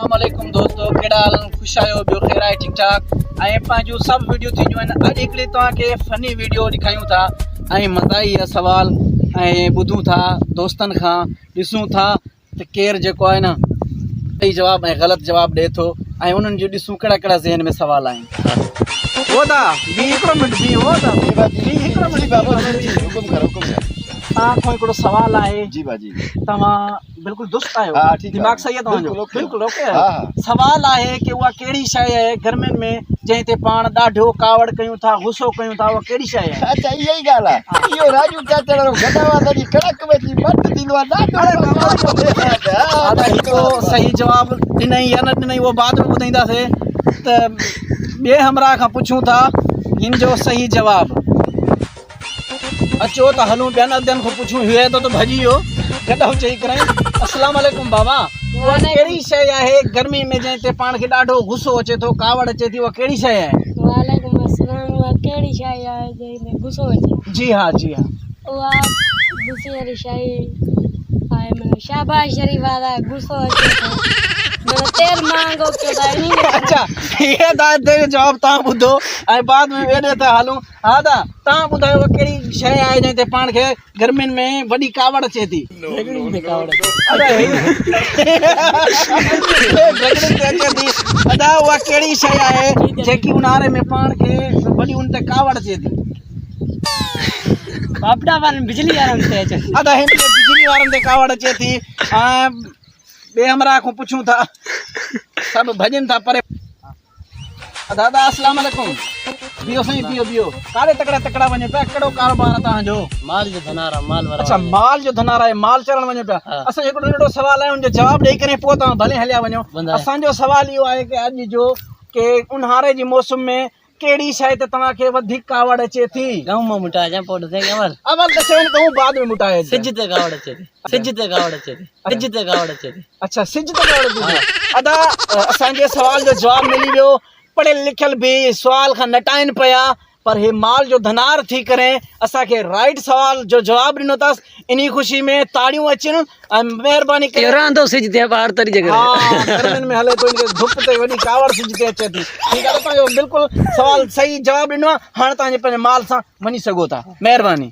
السلام عليڪم دوستو ڪهڙا حال آهن خوش آهيو ٻيو خير آهي ٺيڪ ٺاڪ ۽ پنهنجون سڀ ويڊيو ٿينديون آهن اڄ هڪڙي توهان کي فني ويڊيو ڏيکاريون ٿا ۽ مزاحيه سوال ۽ ٻڌون ٿا دوستن کان ڏسون ٿا ته ڪير جيڪو آهي نه صحيح جواب ۽ غلط جواب ڏئي ٿو ۽ انهن جو ڏسون ڪهڙا ڪهڙا ذهن ۾ سوال آهن هو دا بي هڪڙو منٽ بي هو دا بي هڪڙو منٽ بابا جي حڪم ڪر حڪم ڪر توهان کان هڪڙو سوال آهي جي با جي توهان بلڪل درست آهيو ها ٺيڪ دماغ صحيح آهي توهان جو بلڪل اوڪي آهي سوال آهي ڪي اها ڪهڙي شيء آهي گرمين ۾ جنهن تي پاڻ ڏاڍو ڪاوڙ ڪيون ٿا غصو ڪيون ٿا اها ڪهڙي شيء آهي اچها اها ئي ڳالهه آهي اهو راجو چاچڙ وارو گڏا وارا جي ڪڙڪ ۾ اچي مٽ ٿيندو آهي ڏاڍو هڪڙو صحيح جواب ڏنئي يا نه ڏنئي اهو بعد ۾ ٻڌائينداسي ته ٻئي همراهه کان پڇون ٿا هن جو صحيح جواب اچو ته هلون ٻين ادين کان پڇون هي ته ته ڀڄي ويو گڏهو چئي ڪري السلام عليڪم بابا اها ڪهڙي شيء آهي گرمي ۾ جنهن تي پاڻ کي ڏاڍو غصو اچي ٿو ڪاوڙ اچي ٿي اها ڪهڙي شيء آهي وعليڪم السلام اها ڪهڙي شيء آهي جنهن تي غصو اچي جي ها جي ها اها غصي واري شيء آهي معنيٰ شهباز شريف وارا غصو اچي ٿو معنيٰ تيل مهانگو ڪيو ٿا انهي جي ڪري اچا هي دا جواب تان ٻڌو ۽ بعد ۾ ايڏي ٿا هلون ها ادا توهان ٻڌايو اها ڪهڙي شيء آهي جنهن تي پاڻ کي گرمين ۾ وڏي ڪاوڙ اچي ٿي؟ ڊرگڙين تي ڪاوڙ اچي ٿي. ادا ڊرگڙين تي اچي ٿي. ادا اها ڪهڙي شيء آهي جيڪي اونهاري ۾ پاڻ کي وڏي ان تي ڪاوڙ اچي ٿي؟ واپڊا وارن بجلي وارن تي اچي ٿي. ادا هن کي بجلي وارن تي ڪاوڙ اچي ٿي ۽ ٻئي همراهه کان پڇون ٿا سڀ ڀڄن ٿا پري. دادا اسلام عليڪم بيهو سائين بيهو بيهو ڪاڏي تڪڙا تڪڙا وڃو پيا ڪهڙو ڪاروبار آ توهان جو مال جو ڌنار آ مال اچها مال جو ڌنار آهي مال چرڻ وڃو پيا اسان جو هڪڙو ننڍڙو سوال آهي ان جو جواب ڏئي ڪري پوء توهان ڀلي هليا وڃو اسان جو سوال اهو آهي ڪي اڄ جو ڪي اونهاري جي موسم ۾ ڪهڙي شيء تي توهان کي وڌيڪ ڪاوڙ اچي ٿي گئون مان مٽائجان پوء ڏسين اول اول ڏسي وڃ گئون بعد ۾ مٽائجان سج تي ڪاوڙ اچي ٿي سج تي ڪاوڙ اچي ٿي سج تي ڪاوڙ اچي ٿي اڇا سج تي ڪاوڙ اچي ٿي ادا اسان کي سوال جو جواب ملي ويو پڙهيل لکيل به سوال کان نٽائن پيا پر هي مال جو ڌنار ٿي ڪري اسان کي رائٽ سوال جو جواب ڏنو اٿس انهي خوشي ۾ تاڙيون اچن ۽ مهرباني ڪري رهندو سج تي ٻاهر تري جي ڪري ها گرمين ۾ هلي ٿو ان کي ڌپ تي وڏي ڪاوڙ سج تي اچي ٿي ٺيڪ آهي توهان جو بلڪل سوال صحيح جواب ڏنو آهي هاڻ توهان جي پنهنجي مال سان وڃي سگهو ٿا مهرباني.